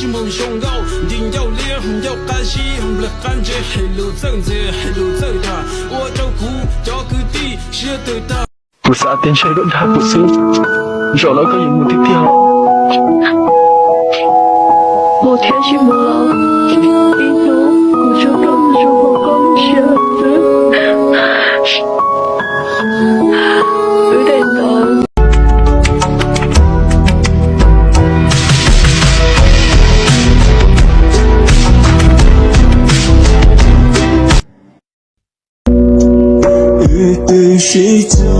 Ib nplooj zoo nkauj nti ncauj liab ncauj qab zib nplawg qab ntse, hais lus txawj ntxias hais lus txawj tham ua rau kuv cov kwv tij siab tawg tag. Kuv xav tias ntshe koj dag kuv xwb, zaum no koj yuav mus tiag tiag. Mus thiab tsis mus los, ib hnub kuv tsuas rov mus zoo hauv koj lub siab xwb. Wb daim ntawd. Wb twb sib tso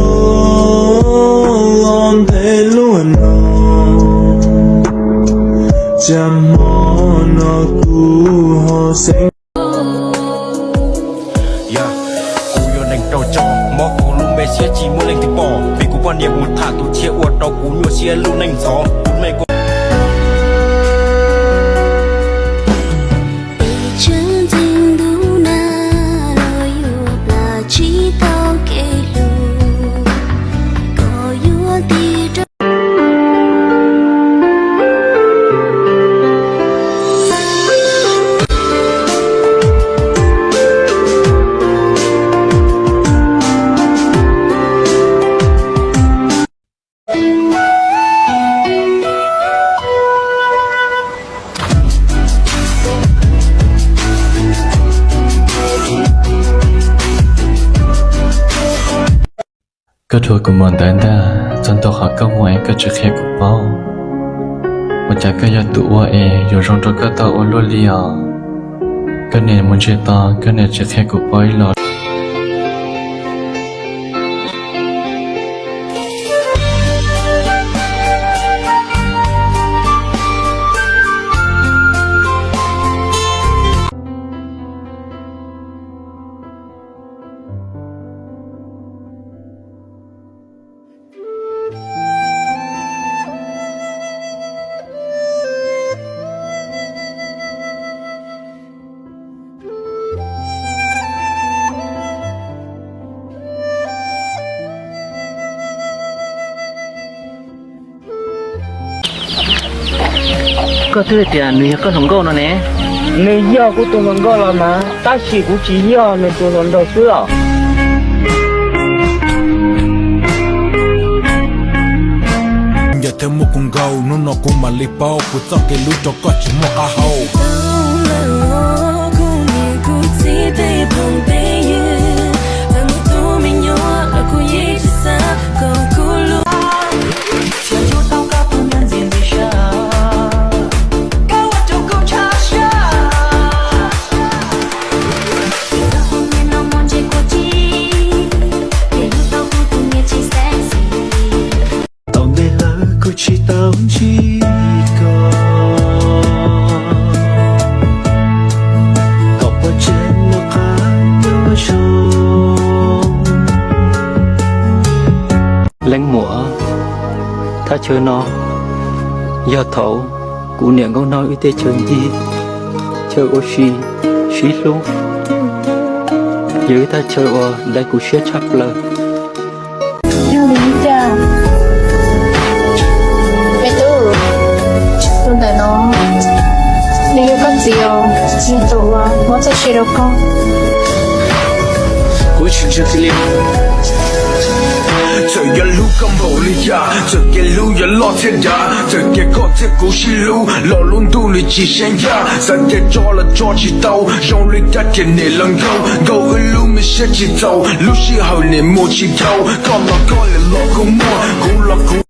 los ntev luaj no, tsam hmo no kuv ho xeeb. Kuv yuav neeg rau tso, mob kuv lub me siab tsis muaj leej twg pom, vim kuv poj niam mus tham tus tshiab ua rau kuv nyuaj siab lub neej ntxhov. Tus me kuv Peb tsev ntxeev ntuj na, los yuav plam tsis tau kev hlub, kom yuav tig rau. Koj dhuav kuv mus ntawd ntag, txog ntua qhov koj mus es koj tsis qhia kuv paub. Ua cas koj yog tus ua es yuav zoo rau koj tau ua luaj li os? Koj niam mus ntsej to, koj niam tsis qhia kuv paub ib los. Koj twb hais tias nws yog koj hluas nkauj no ne. Nws yog kuv tus hluas nkauj los mas, tab sis kuv tsis yog nws tus hluas nraug xwb os. Yog thiaj muaj kuv nkaus, hnub no kuv mam li paub, kuv txoj kev hlub rau koj tsis muaj qab hau. Tau ntev lawm kuv tsis tau ntsib koj, kom pov tseg lub qab nyob zoo. Leej muam, thaj chaw no yog thaum kuv niam nkauj noj wb tej chaw ncig, chaw ua si, sib hlub, yog ib thaj chaw uas dai kuv siab tshaj plaws. Yog li cas? Me tub, tus ntawm no nws yog koj txiv os, nws tus uas muab txoj sia rau koj. Kuv tsis ntseeg li. Txawm yog hlub koj npaum li cas, txawm kev hlub yuav loj thiab dav, txawm tias koj thiab kuv sib hlub los lub ntuj li tsis seev yaj, xav tias tso los tso tsis tau, zoo li kab tias niam los nkaug, nkaug wb lub me siab tsis txaus, lub sij hawm niam mus tsis dhau, koj los koj lwm los kuv muaj, kuv los kuv